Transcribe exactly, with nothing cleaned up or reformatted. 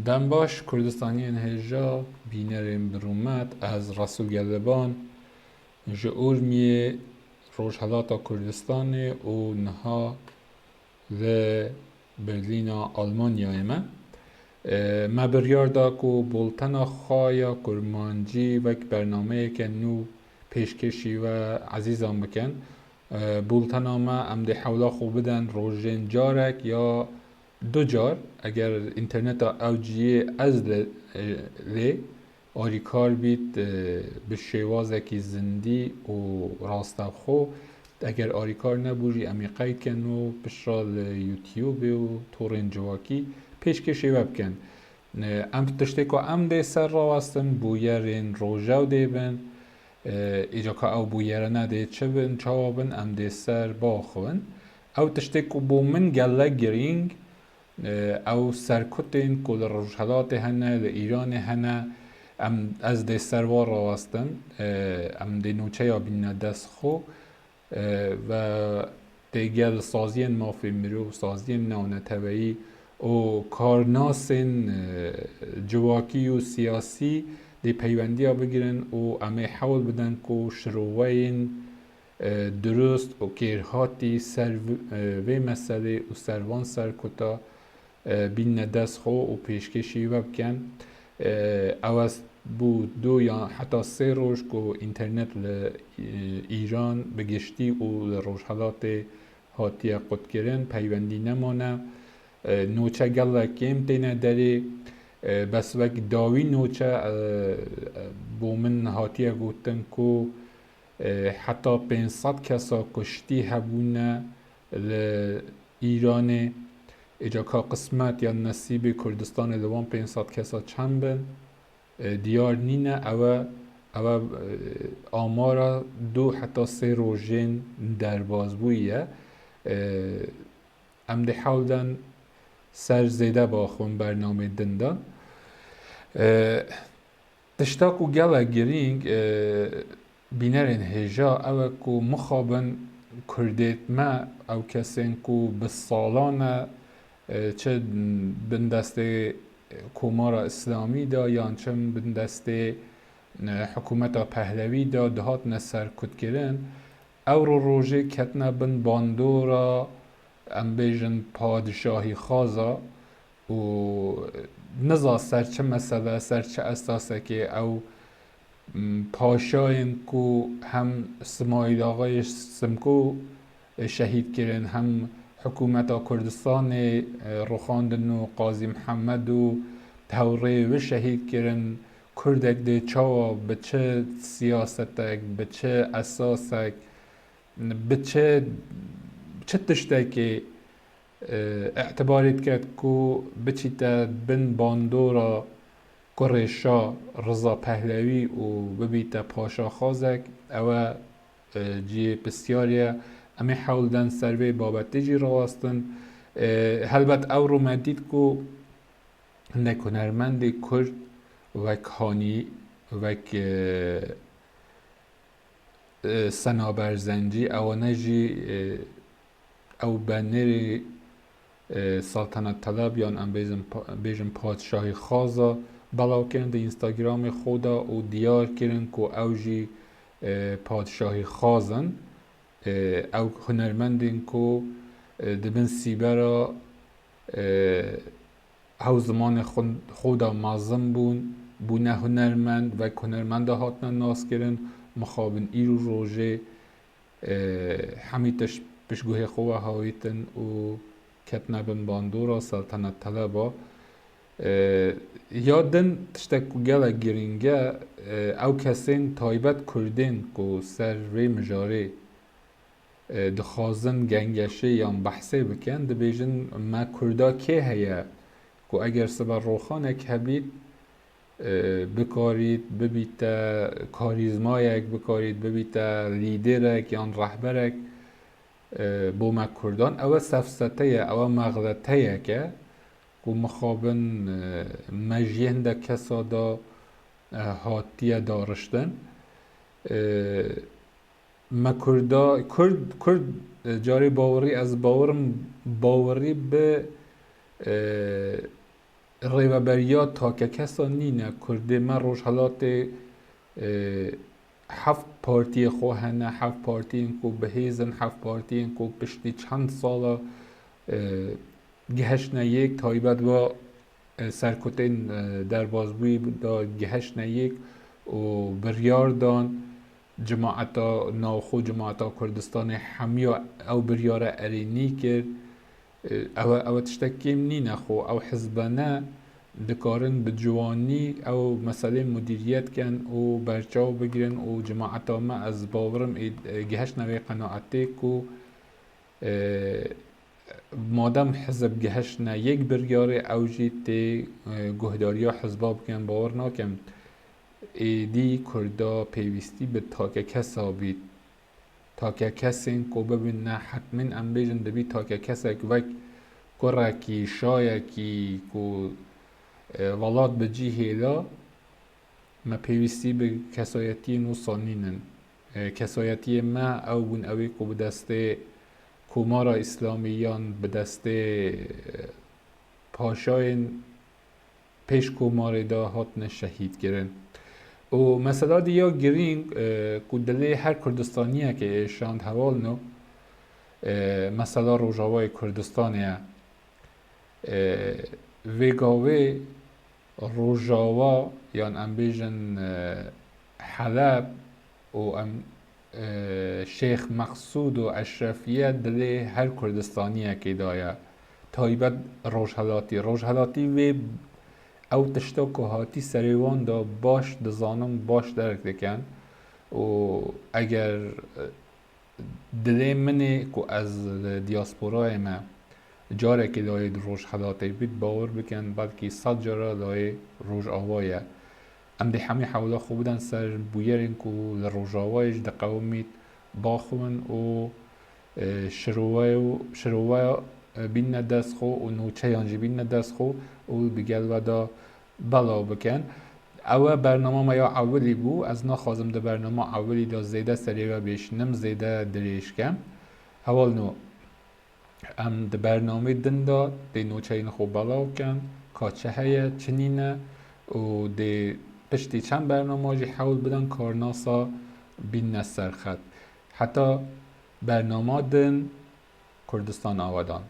Dem baş, Kurdistaniyên hêja, bînerên bi rûmet, ez Resûl Geleban, ji Urmiyê, Rojhelata Kurdistanê û niha li Berlîna Almanyayê me. E, me biryar da ku bultena xwe ya kurmancî wek bernameyeke nû pêşkêşî we ezîzan bikin. E, bultena me em dê hewla xwe bidin rojên carek ya du car, eger înterneta ew cihê ez li, e, lê alîkar bît, e, bi şêwazekî zindî û rastevxwe. Eger alîkar nebû jî em ê qeyd kin û piştre li YouTubeê û torên civakî pêşkêşê we bikin. E, em tiştê ku em dê ser rawestin, bûyerên rojew dê bin. E, îca ka ew bûyerene dê çi bin, çawa bin, em dê ser biaxivin. Ew tiştê ku bo min gelek girîng, e, ew serkutên ku li Rojhelatê hene, li Îranê hene, em, ez dê ser wa rawestin, e, em dê nûçeya bînine dest xwe, e, ve tê gel saziyên mafê mirov, saziyên navneteweyî û karnasên, e, civakî û siyasî dê peywendiya bigirin û em ê hewl bidin ku şiroveyên, e, dirust û kêrhatî ser v-, e, vê meselê û ser van serkuta, e, bînine dest xwe û pêşkêşî we bikin. E, ew ez bû du yan heta sê roj ku înternet li, e, Îran bi giştî û li Rojhelatê hatiye qutkirin, peywendî nemane. E, nûçe gelek kêm têne derê. E, bes wek dawî nûçe, e, e, bo min hatiye gotin ku, e, heta pênc sed kesa kuştî hebûne li Îranê. Îca ka qismet yan nesîbê Kurdistanê li wan pênc sed kesa çend bin, e, diyar nîne. Ew e, ew e, e, amara du heta sê rojên derbazbûyî ye. E, em dê hewl den ser zêde biaxivin bernamê din de. E, tişta ku gelek girîng, e, bînerên hêja ew e ku mixabin Kurdêt me, ew kesên ku bi salan e, e, çi bin destê Komara Îslamî de yan çi bin destê, e, Hikûmeta Pehlewî de dihatine serkutkirin, ewro rojê ketine bin bandora, em bêjin, padişahî xaza û niza ser çi mesele, ser çi esasekê ew, m, paşayên ku hem Simayîl Axayê Simko, e, şehîd kirin, hem hikûmeta Kurdistanê, e, rûxandin û Qazî Mihemed û Tewrê wî şehîd kirin, Kurdek dê çawa, bi çi siyasetek, bi çi esasek, bi çi, çi tiştekê, e, îtibarê diket ku biçîte bin bandora kurê şa Riza Pehlewî û bibîte paşaxazek, ew e, e, cihê pisyarî ye. Em ê hewl den ser vê babetê jî rawestin. E, helbet ewro me dît ku hinek hunermendê Kurd wek Hanî, wek, e, e, Sena Berzencî, ewane jî, e, ew benêrê, e, Saltenet Teleb yan em bêjin pa-, bêjin Padşahî Xaza belav kirin di Instagramê xwe de û diyar kirin ku ew jî, e, Padşahî Xaz in. E, ew hunermendên ku, e, di bin sîbera, e, hew zimanê xwe, xwe de mezin bûn, bûne hunermend, wek hunermenda hatine naskirin, mixabin îro rojê, e, hemî tişt piştguhê xwe ve hawîtin û ketine bin bandora Saltenet Teleba. E, ya din tiştek ku gelek girîng e, e, ew kesên taybet Kurdên ku ser vê mijarê e, dixwazin gengeşê yan behsê bikin, dibêjin, me Kurda kê heye ku eger sibe roxanek hebît, e, bikarît bibîte karîzmayek, bikarît bibîte lîderek yan rehberek, e, bo me Kurdan. Ew e sefsete ye, ew e mexleteyek e ku mixabin, e, mejiyê hindek kesa de, e, hatiye dariştin. E, Me Kurda, Kurd, Kurd, e, carê bawerî, ez bawerim, bawerî bi, e, Rêveberiya takekesa nîne. Kurdê me Rojhelatê, e, heft partiyê xwe hene, heft partiyên ku bihêz in, heft partiyên ku piştî çend sala, e, gihiştine yek, taybet va, e, serkutên, e, derbazbûyî da gihiştine yek û biryar dan, cemaeta navxwe, cemaeta Kurdistanê hemiya ew biryare erênî kir. E, ew, ew tiştek kêm nîne xwe. Ew hizbane dikarin bi ciwanî ew meselê mudîriyet ken û berçav bigirin û cemaeta me, ez bawerim ê, e, gihiştine vê qenaetê ku, e, madem hizb gihiştine yek biryarê, ew jî tê, e, guhdariya hizba bikin. Bawer nakim êdî Kurda pêwîstî bi takekesa bît. Takekesên ku bibin ne hetmîn, em bêjin, dibî takekesek wek kurekî, şayekî ku, e, welat bi cî hêla, me pêwîstî bi kesayetiyên wisa nînin. E, kesayetiyê me ew bûn, ew ê ku bi destê Komara Îslamî yan bi destê, e, paşayên pêş Komarê de hatine şehîd kirin. Û mesela dî ya girîng, e, ku dilê her Kurdistaniyekê êşand hevalno, e, mesela Rojavayê Kurdistanê ye. E, vê gavê Rojava, yan em bêjin, e, Heleb û em, e, Şêx Meqsûd û Eşrefiye dilê her Kurdistaniyekê de ye. Taybet Rojhelatî. Rojhelatî vê ew tişta ku hatî serê wan de baş dizanin, baş derek dikin û eger, e, dilê min ê ku ez li diasporayê me carekê dayê di Rojhelatê bît, bawer bikin, belkî sed cara dayê Rojava ye. Em dê hemî hewla xwe bidin ser bûyerên ku li Rojavayê ji diqewimît baxwin û, e, şirowe û şirowe, e, bînne dest xwe û nûçeyan jî bînne dest xwe û bi gel ve de belav bikin. Ew e bernama me ya ewilî bû. Ez naxwazim di bernama ewilî de zêde serê we bêşinim, zêde dirêj kem. Hevalno, em di bernamê din de dê nûçeyên xwe belav kin, ka çi heye, çi nîne û dê piştî çend bernama jî hewl bidin karnasa bînne ser xet. Heta bernama din, Kurdistan Awedan.